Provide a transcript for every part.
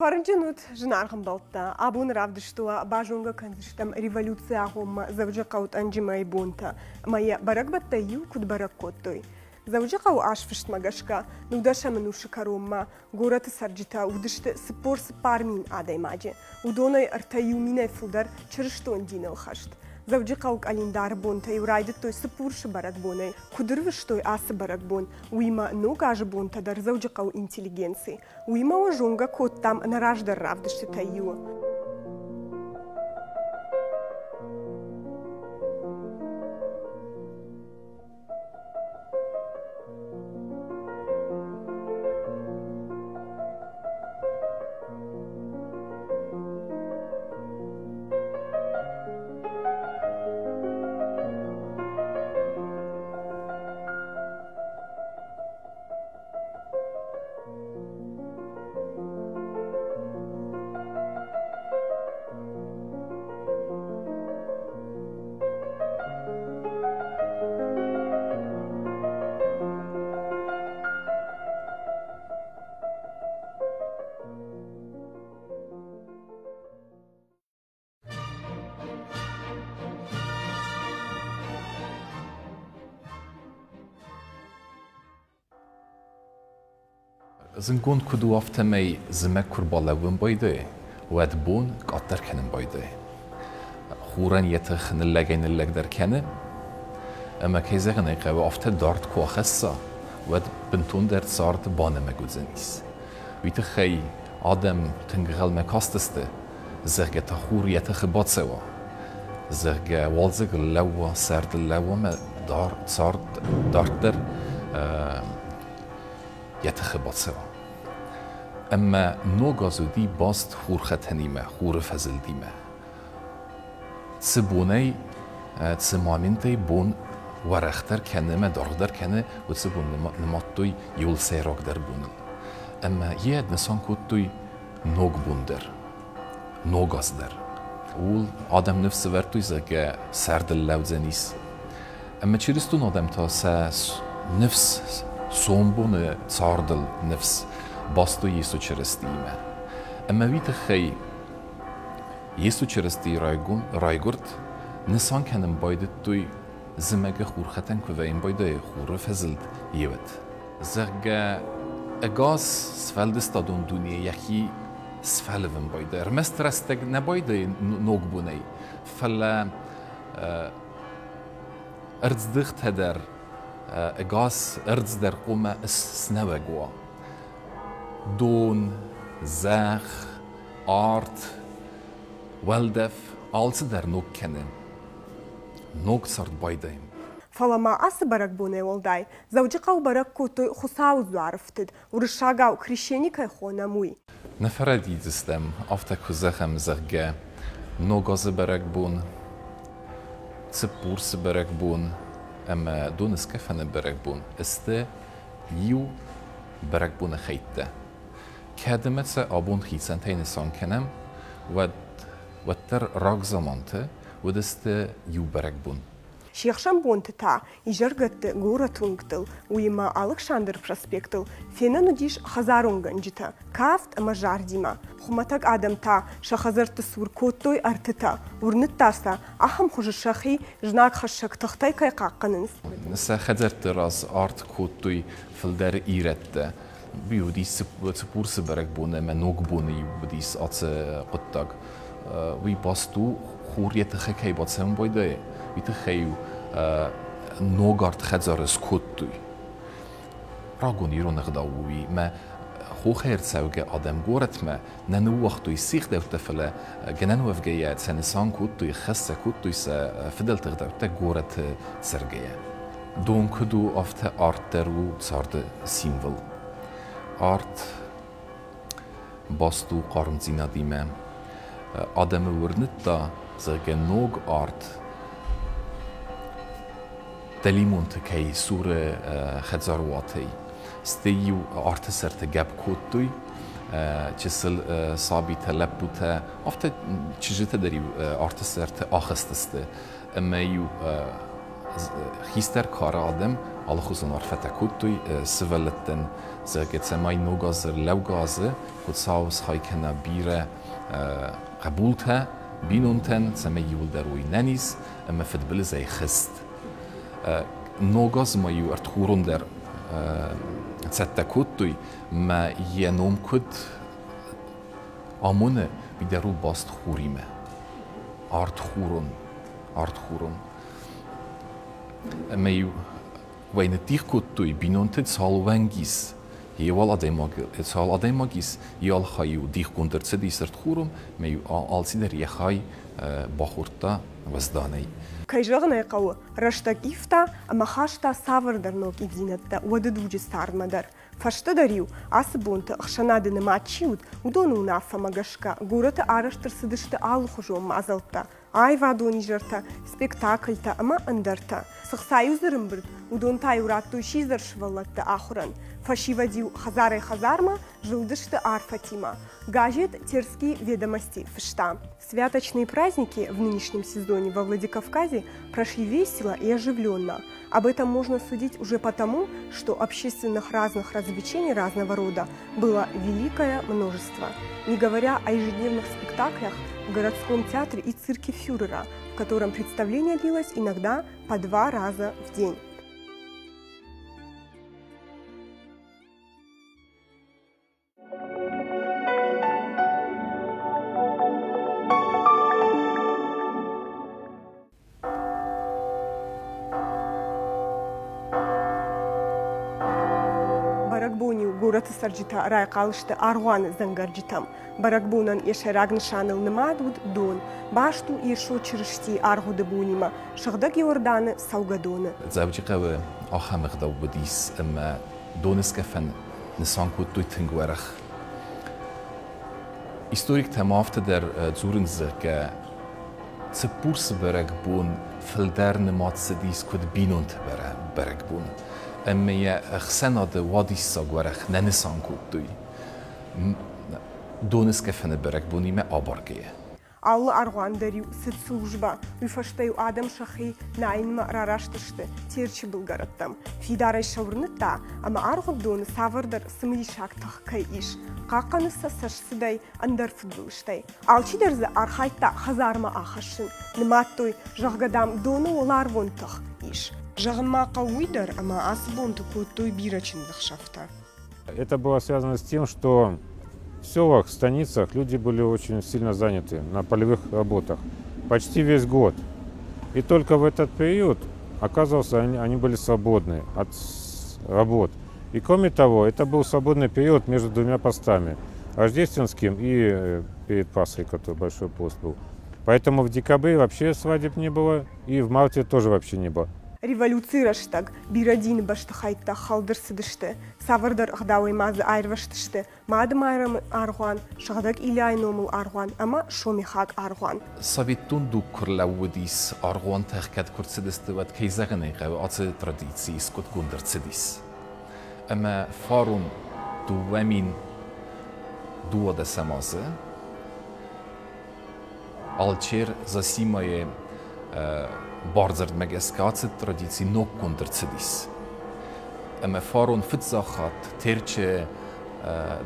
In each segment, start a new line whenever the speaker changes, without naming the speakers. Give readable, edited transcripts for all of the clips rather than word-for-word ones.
Фӕрнджын ут, зынаргъ ӕмбӕлттӕ! Абоны равдысты уӕ базонгӕ кӕндзыстӕм революцийы агъоммӕ Дзӕуджыхъӕуы тъӕнджы мӕйы бонтӕ ӕмӕ йӕ бӕрӕгбӕттӕй иу куыд бӕрӕг кодтой. Дзӕуджыхъӕуы азфыстмӕ гӕсгӕ, нудӕсӕм ӕнусы кӕронмӕ горӕты цӕрджытӕ уыдысты 44 000 адӕймаджы. Уыдонӕй ӕртӕ иу минӕй фылдӕр чырыстон диныл хӕст. Дзӕуджыхъӕуы къӕлиндары бонтӕ-иу райдыдтой Цыппурсы бӕрӕгбонӕй. Куыд ӕрвыстой ацы бӕрӕгбон, уыимӕ Ног азы бонтӕ дӕр Дзӕуджыхъӕуы интеллигенци. Уыимӕ уӕ зонгӕ кодтам нӕ раздӕр равдыстытӕй иуы.
Зындгонд куыд у, афтӕмӕй зымӕг куы рбалӕууын байдайы, уӕд бон къаддӕр кӕнын байдайы. Хурӕн йӕ тых ныллӕгӕй-ныллӕгдӕр кӕны, ӕмӕ, кӕй зӕгъын ӕй хъӕуы, афтӕ дард куы ахӕсса, уӕд бынтондӕр цард банымӕг уыдзӕнис. Уый тыххӕй адӕм тынг ӕнхъӕлмӕ кастысты, зӕгъгӕ та хур йӕ тыхы бацӕуа, зӕгъгӕ уалдзӕг лӕууа, сӕрд лӕууа ӕмӕ цард дарддӕр йӕ тыхы бацӕуа. Ӕмӕ ног аз уыди баст хурхӕтӕнимӕ, хуры фӕзылдимӕ. Цы бонӕй, цы моментӕй бон уӕрӕхдӕр кӕны ӕмӕ даргъдӕр кӕны, уыцы бон нымадтой иуыл сӕйрагдӕр боныл. Ӕмӕ йӕ нысан кодтой ног бон дӕр, ног аз дӕр. Ууыл адӕм ныфс ӕвӕрдтой, зӕгъгӕ, сӕрдыл лӕудзӕнис. Ӕмӕ чырыстон адӕм та сӕ ныфс сомбоны цардыл ныфс бастой Йесо Чырыстиимӕ. Ӕмӕ уый тыххӕй Йесо Чырыстийы райгуырд нысан кӕнын байдыдтой зымӕгы хурхӕтӕн куы вӕййын байдайы хуры фӕзылд еуӕд. Зӕгъгӕ, ӕгас сфӕлдыстадон дуне йӕхи сфӕлывын байдайы. Ӕрмӕст рӕстӕг нӕ байдайы ногбонӕй, фӕлӕ ӕрдздыхтӕ дӕр, ӕгас ӕрдз дӕр хъуамӕ снӕуӕг уа. Дон, зӕхх, арт, уӕлдӕф алцыдӕр ног кӕны. Ног цард байдайын.
Фӕлӕ ма ацы бӕрӕгбонӕй уӕлдай Дзӕуджыхъӕуы бӕрӕг кодтой Хуыцауы дзуарыфтыд, уырыссагау крещени кӕй хонӕм, уый.
Нӕ фӕрӕдидзыстӕм, афтӕ куы зӕгъӕм, зӕгъгӕ, Ног азы бӕрӕгбон, Цыппурсы бӕрӕгбон ӕмӕ Доныскъӕфӕны бӕрӕгбон сты иу бӕрӕгбоны хӕйттӕ. Кӕд ӕмӕ сӕ абон хицӕнтӕй нысан кӕнӕм, уӕд уӕддӕр рагзаманты уыдысты иу бӕрӕгбон.
Се хсӕн бонты та изӕргӕтты горӕты уынгтыл, уыимӕ Алыксандры проспектыл фенӕн уыдис хӕдзаронгӕнджытӕ, кафт ӕмӕ зардимӕ. Хуымӕтӕг адӕм та сӕ хӕдзӕртты цур кодтой ӕртытӕ, уырныдта сӕ, ахӕм хуызы сӕхи знагхӕссӕг тыхтӕй кӕй хъахъхъӕнынц.
Сӕ хӕдзӕртты раз арт кодтой фылдӕр ирӕттӕ. Уый уыдис Цыппурсы бӕрӕгбон ӕмӕ Ногбоны уыдис ацы хъуыддаг. Уый баст у, хур йӕ тыхы кӕй бацӕуын байдайы, уый тыххӕй-иу ног арт хӕдзары скодтой. Рагон ирон ӕгъдау у уый, мӕ хохӕй ӕрцӕугӕ адӕм горӕтмӕ нӕ ныууагътой се гъдӕуттӕ, фӕлӕ гӕнӕн уӕвгӕйӕ сӕ нысан кодтой, хӕццӕ кодтой сӕ фыдӕлты ӕгъдӕуттӕ горӕты цӕргӕйӕ. Дон куыд у, афтӕ арт дӕр у царды символ. Арт баст у хъармдзинадимӕ. Адӕмы уырныдта, зӕгъгӕ, ног арт дӕлимонты кӕй суры хӕдзаруатӕй. Стӕй-иу арты сӕрты гӕпп кодтой чысыл сабитӕ, лӕппутӕ, афтӕ чызджытӕ дӕр-иу арты сӕрты ахызтысты ӕмӕ-иу Хистӕр кары адӕм алыхуызон арфӕтӕ кодтой сывӕллӕттӕн, зӕгъгӕ, цӕмӕй ног азы ӕрлӕугӕ азы Хуыцау схай кӕна бирӕ хъӕбултӕ бинонтӕн, цӕмӕй иуылдӕр уой нӕниз ӕмӕ фыдбылызӕй хызт. Ног аз ма-иу ӕртхурон дӕр цӕттӕ кодтой, мӕ йӕ ном куыд амоны, уый дӕр у баст хуримӕ. Артхурон, артхурон. Ӕмӕ-иу уӕй ныддих кодтой бинонты цал уӕнг ис, еуал адӕймаг, цал адӕймаг ис, еуал хай-иу дихгонд ӕрцыдис ӕртхурон, ӕмӕ-иу алцидӕр йӕ хай бахордта уӕзданӕй.
Кӕй зӕгъын ӕй хъӕуы, рӕстӕг ивта ӕмӕ хаста цавӕрдӕр ног ивдзинӕдтӕ уӕды дуджы цардмӕ дӕр. Фӕстӕдӕр-иу ацы бонты ӕхсӕнады нымад чи уыд, уыдоны уынаффӕмӕ гӕсгӕ горӕты арӕзт ӕрцыдысты алыхуызон мадзӕлттӕ, аивадон изӕртӕ, спектакльтӕ ӕмӕ ӕндӕртӕ. Цы хца-иу дзы рымбырд, уыдон та-иу радтой сидзӕр сывӕллӕтты ахуырӕн. Фӕсивӕд-иу хӕдзарӕй-хӕдзармӕ зылдысты арфӕтимӕ. Газет «Терские ведомости» фыста. Святочные праздники в нынешнем сезоне во Владикавказе прошли весело и оживленно. Об этом можно судить уже потому, что общественных разных развлечений разного рода было великое множество. Не говоря о ежедневных спектаклях в городском театре и цирке фюрера, в котором представление длилось иногда по 2 раза в день. Бӕрӕгбон-иу горӕты цӕрджытӕ райхъал сты аргъуаны дзӕнгӕрджытӕм. Бӕрӕгбонӕн йӕ сӕйраг нысаныл нымад уыд дон. Баст у Йесо Чырыстийы аргъуыды бонимӕ, Сыгъдӕг Иорданы цӕугӕдоны.
Дзӕуджыхъӕуы ахӕм ӕгъдау уыдис, ӕмӕ доныскъӕфӕн нысан кодтой тынг уӕрӕх. Историктӕ ма афтӕ дӕр дзурынц, зӕгъгӕ, Цыппурсы бӕрӕгбон фылдӕр нымад цыдис куыд бинонты бӕрӕгбон, ӕмӕ йӕ ӕхсӕнады уадиссаг уӕрӕх нӕ нысан кодтой доныскъӕфӕны бӕрӕгбонимӕ абаргӕйӕ.
Алы аргъуан дӕр-иу цыд службӕ, уый фӕстӕ-иу адӕм сӕхи найынмӕ рараст сты Терчы былгӕрӕттӕм. Фидарӕй сӕ уырныдта, ӕмӕ аргъуыддоны цавӕрдӕр цымыдисаг тых кӕй ис, хъахъхъӕны сӕ цӕстцыдӕй ӕндӕр фыдбылызтӕй. Алчидӕр дзы архайдта хӕдзармӕ ахӕссын, нымадтой, зӕгъгӕ, дам, доны уӕларвон тых ис. Зӕгъын ма хъӕуы уый дӕр, ӕмӕ ацы бонты кодтой бирӕ чындзӕхсӕвтӕ.
Это было связано с тем, что в селах, в станицах люди были очень сильно заняты на полевых работах почти весь год. И только в этот период, оказывается, они были свободны от работ. И кроме того, это был свободный период между двумя постами – рождественским и перед Пасхой, который большой пост был. Поэтому в декабре вообще свадеб не было, и в марте тоже вообще не было.
Революцийы рӕстӕг бирӕ дины бӕстыхӕйттӕ хӕлд ӕрцыдысты, цавӕрдӕр ӕгъдауӕй ма дзы аирвӕзтысты Мады Майрӕмы аргъуан, Сыгъдӕг Ильяйы номыл аргъуан ӕмӕ Сомихаг аргъуан.
Советон дуг куы рлӕууыдис, аргъуантӕ ӕхгӕд куы рцыдысты, уӕд, кӕй зӕгъын ӕй хъӕуы, ацы традици скъуыдгонд ӕрцыдис. Ӕмӕ фарон 2012 азы алчер Зосимайы бардзырдмӕ гӕсгӕ ацы традици ноггонд ӕрцыдис. Ӕмӕ фарон фыццаг хатт Терчы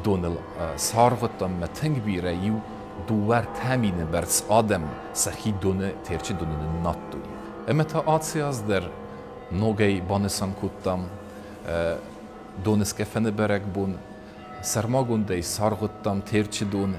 доныл саргъуыдтам ӕмӕ тынг бирӕ иу 2-3 мины бӕрц адӕм сӕхи доны Терчы доны ныннадтой. Ӕмӕ та ацы аз дӕр ногӕй банысан кодтам доныскъӕфӕны бӕрӕгбон. Сӕрмагондӕй саргъуыдтам Терчы дон.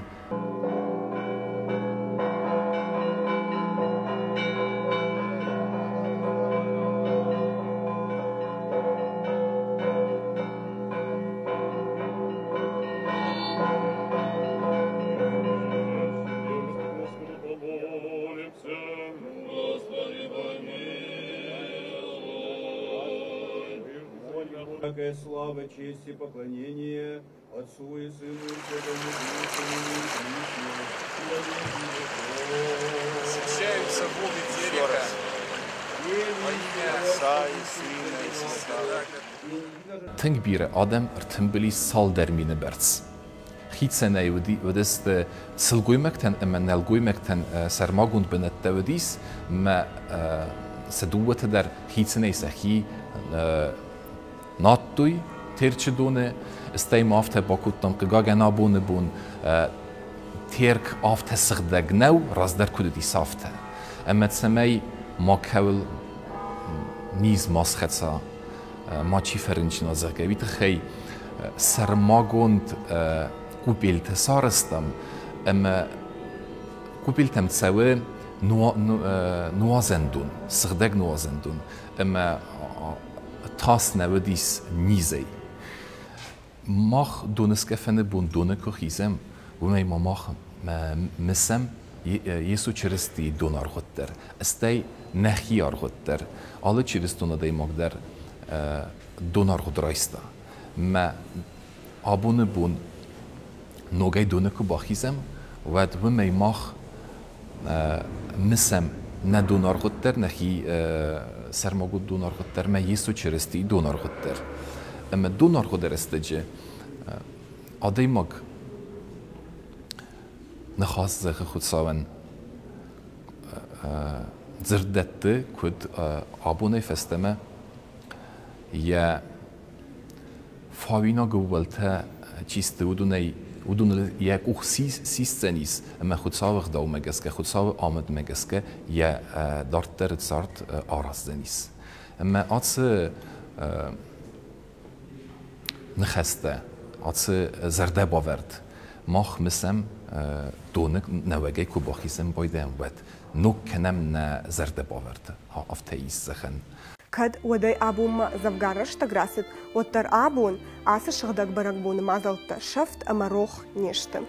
Всякая слава, честь и поклонение Отцу и Сыну и Святому Духу, и во веки веков.
Освящаются воды Терека во имя Отца и Сына и Святого.
Тынг бирӕ адӕм ӕртымбыл ис цалдӕр мины бӕрц. Хицӕнӕй уыдысты сылгоймӕгтӕн ӕмӕ нӕлгоймӕгтӕн сӕрмагонд бынӕттӕ уыдис, мӕ Сӕ дыууӕтӕ дӕр хицӕнӕй сӕхи надтой Терчы доны, стӕй ма афтӕ бакодтам, хъыгагӕн, абоны бон Терк афтӕ сыгъдӕг нӕу, раздӕр куыд уыдис, афтӕ. Ӕмӕ цӕмӕй макӕуыл низ ма схӕца, мачи фӕрынчын уа, зӕгъгӕ, уый тыххӕй сӕрмагонд купельтӕ сарӕзтам, ӕмӕ купельтӕм цӕуы нуазӕндон, сыгъдӕг нуазӕндон, ӕмӕ тас нӕ уыдис низӕй. Мах Доныскъӕфӕны бон доны куы хизӕм, уымӕй ма мах мысӕм Йесо Чырыстийы донаргъуыд дӕр, стӕй нӕхи аргъуыд дӕр. Алы чырыстон адӕймаг дӕр донаргъуыд райста. Мӕ абоны бон ногӕй доны куы бахизӕм, уӕд уымӕй мах мысӕм нӕ донаргъуыд дӕр, нӕхи сӕрмагонд донаргъуыд дӕр, мӕ Йесо Чырыстийы донаргъуыд дӕр. Ӕмӕ донаргъуыды рӕстӕджы адӕймаг ныхас зӕгъы Хуыцауӕн, дзырд дӕтты, куыд абонӕй фӕстӕмӕ йӕ фауинаг ӕууӕлтӕ чи сты, уыдонӕй уыдоныл йӕ къух сисдзӕнис ӕмӕ Хуыцауы ӕгъдаумӕ гӕсгӕ, Хуыцауы амындмӕ гӕсгӕ йӕ дарддӕры цард араздзӕнис. Ӕмӕ ацы ныхӕстӕ, ацы зӕрдӕбавӕрд мах мысӕм доны нӕуӕгӕй куы бахизӕм байдайӕм, уӕд ног кӕнӕм нӕ зӕрдӕбавӕрд, афтӕ ис зӕгъӕн.
Кӕд уӕдӕй абонмӕ дзӕвгар рӕстӕг рацыд, уӕддӕр абон ацы сыгъдӕг бӕрӕгбоны мадзӕлттӕ сӕфт ӕмӕ рох не сты.